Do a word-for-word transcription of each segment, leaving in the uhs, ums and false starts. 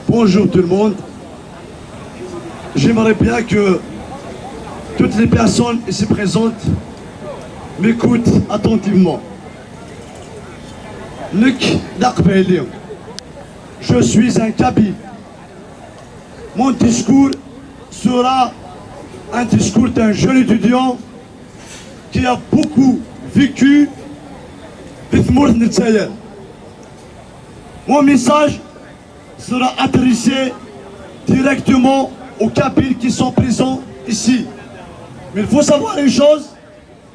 Bonjour tout le monde. J'aimerais bien que toutes les personnes ici présentes m'écoutent attentivement. Nekk d aqbayli. Je suis un Kabyle. Mon discours sera un discours d'un jeune étudiant qui a beaucoup vécu di tmurt n Lezzayer. Mon message sera adressé directement aux Kabyles qui sont présents ici. Mais il faut savoir une chose,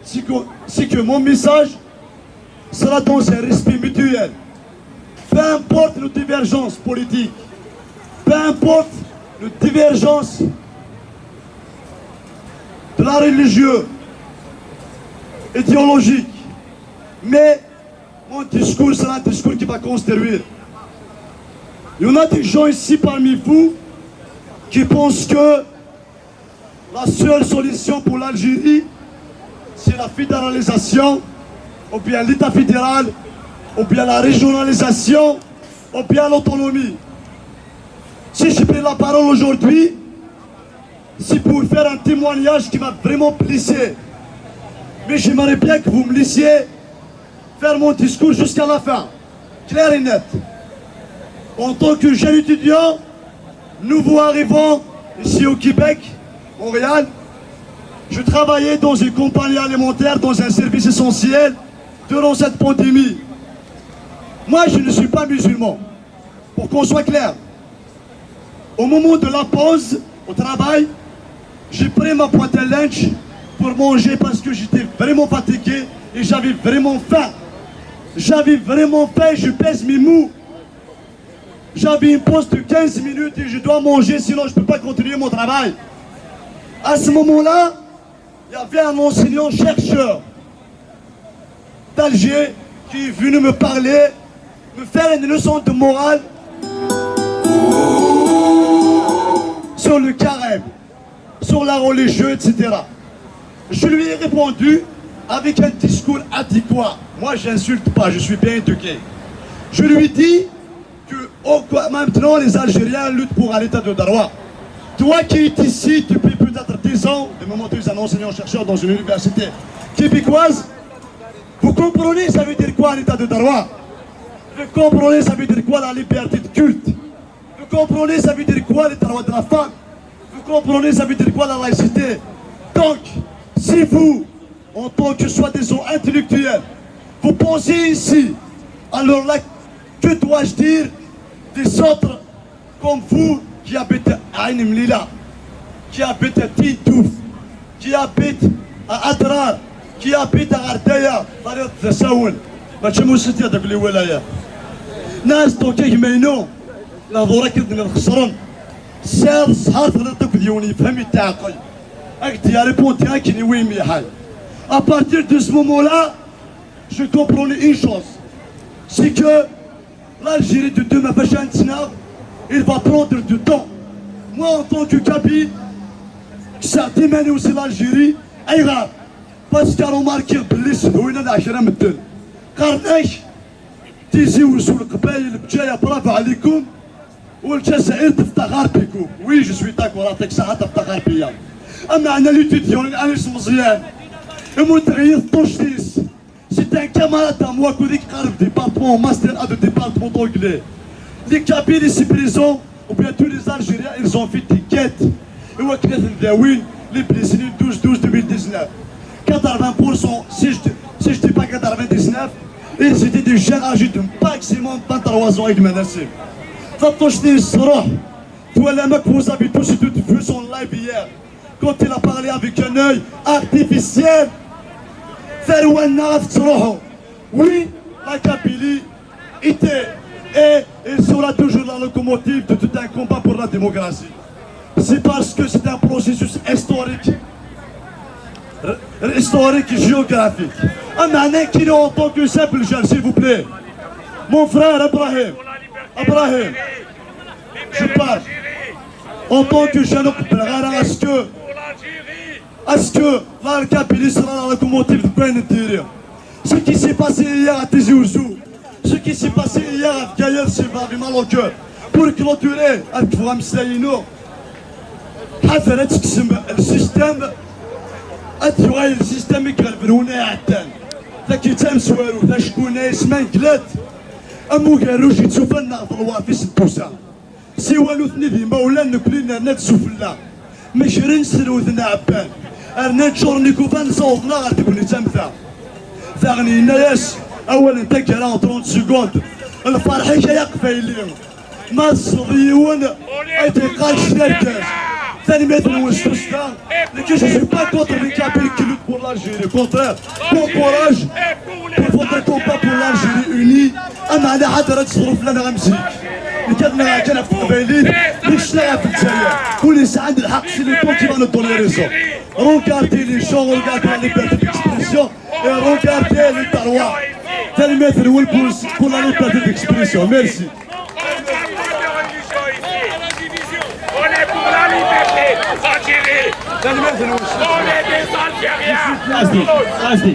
c'est que, c'est que mon message sera dans un respect mutuel. Peu importe nos divergences politiques, peu importe nos divergences de la religion, idéologique, mais mon discours sera un discours qui va construire. Il y en a des gens ici parmi vous qui pensent que la seule solution pour l'Algérie, c'est la fédéralisation, ou bien l'État fédéral, ou bien la régionalisation, ou bien l'autonomie. Si je prends la parole aujourd'hui, c'est pour faire un témoignage qui m'a vraiment blessé. Mais j'aimerais bien que vous me laissiez faire mon discours jusqu'à la fin, clair et net. En tant que jeune étudiant, nouveau arrivant ici au Québec, Montréal, je travaillais dans une compagnie alimentaire, dans un service essentiel durant cette pandémie. Moi, je ne suis pas musulman, pour qu'on soit clair. Au moment de la pause au travail, j'ai pris ma boîte à lunch pour manger parce que j'étais vraiment fatigué et j'avais vraiment faim. J'avais vraiment faim, je pèse mes mots. J'avais une pause de quinze minutes et je dois manger, sinon je ne peux pas continuer mon travail. À ce moment-là, il y avait un enseignant-chercheur d'Alger qui est venu me parler, me faire une leçon de morale sur le carême, sur la religion, et cetera. Je lui ai répondu avec un discours adéquat. Moi, j'insulte pas, je suis bien éduqué. Je lui dis que au- maintenant, les Algériens luttent pour un état de droit. Toi qui es ici depuis peut-être dix ans, de moment tu es un enseignant-chercheur dans une université québécoise, vous comprenez ça veut dire quoi un état de droit? Vous comprenez ça veut dire quoi la liberté de culte? Vous comprenez ça veut dire quoi les droits de la femme? Vous comprenez ça veut dire quoi la laïcité? Donc, si vous, en tant que soi-disant intellectuel, vous pensez ici, alors là, que dois-je dire des autres comme vous qui habitent à Ain Mlila, qui habitent à Tintouf, qui habitent à Adrar, qui habitent à Ardaya, طريق التساؤل. ماشي موسيقى هذاك الولاية. ناس توكيك مينو. لا ضورك الدنيا خسرن. سير سهر ثلاثة كل يوم يفهم يتعقل. اك دي ريبونتي اك ني وي ميحال. À partir de ce moment-là, je comprenais une chose. C'est que l'Algérie de demain, فاش غنتسناو, il va prendre du temps. Moi, en tant que Kabyle, ça démène aussi l'Algérie. ايغار. Parce que remarquer باللي سهوينا العشرة مدن. قرناش تيزي وزو القبايل بجاية، برافو عليكم. والجزائر تفتخر بكم. Oui, je suis d'accord, عطيك صحة تفتخر بيا. أما أنا اللي تديون أنا اسم مزيان. المتغير طوشتيس. C'est un camarade à moi كوديك قارب département master un de département d'anglais. Les Kabyles ici présents, ou bien tous les Algériens, ils ont fait des quêtes. Et on a créé les blessés douze douze deux mille dix-neuf. Quatre-vingts pour cent, si je, si je dis pas quatre-vingt-dix-neuf, ils étaient des jeunes âgés de maximum vingt-trois ans avec Manassé. T'as touché les sroh. Toi, la mec, vous avez tous et toutes vu son live hier. Quand il a parlé avec un œil artificiel, Ferwan Naf Tsroho. Oui, la Kabylie était et elle sera toujours la locomotive de tout un combat pour la démocratie. C'est parce que c'est un processus historique, r- historique et géographique. Un année qu'il est en tant que simple jeune, s'il vous plaît. Mon frère Ibrahim, Ibrahim, je parle en tant que jeune, est-ce que, est-ce que la Kabylie sera la locomotive de Kouane Diri? Ce qui s'est passé hier à Tizi Ouzou, Ce qui s'est passé hier à Bgayet, c'est vraiment le cœur. Pour clôturer, ad kfuɣ ameslay-inu. Ḥader ad tekksem le système, ad tuɣal le système i iɣelben win iɛeddan. Tagi d tamezwarut, acku yenna-yas ma negla-d am ugerruj yettufan neɣ d lwaṛt-is n tusa. Siwa nutni d imawlan, nekni nerna-d sufella. Mekren s lwet n ɛebban, rnan ččuren ikufan, ssawḍen-aɣ ɣer tegnit am ta. Daɣen yenna-yas awal n taggara en trente secondes: lferḥ-ik ay aqbayli, ma tesleḍ i yiwen ay d-yeqqar kečč d argaz. Tanemmirt-nwen s tussda. Nekk, je suis pas contre les Kabyles qui luttent pour l'Algérie, au contraire, bon courage pour votre combat pour l'Algérie unie. Ameɛna ḥader ad teẓru fell-aneɣ am zik. Nekk ad nniɣ kan ɣef teqbaylit, nekk ccna ɣef Lezzayer. Win yesɛan lḥeqq, c'est le temps qui va nous donner raison. Regardez les gens, regardez la liberté d'expression et regardez les terroirs. Tanemmirt-nwen pour, pour la liberté d'expression. Merci. On ne parle pas de religion ici. On est pour la liberté d'Algérie. Tanemmirt-nwen. On est des Algériens. Asdi, asdi.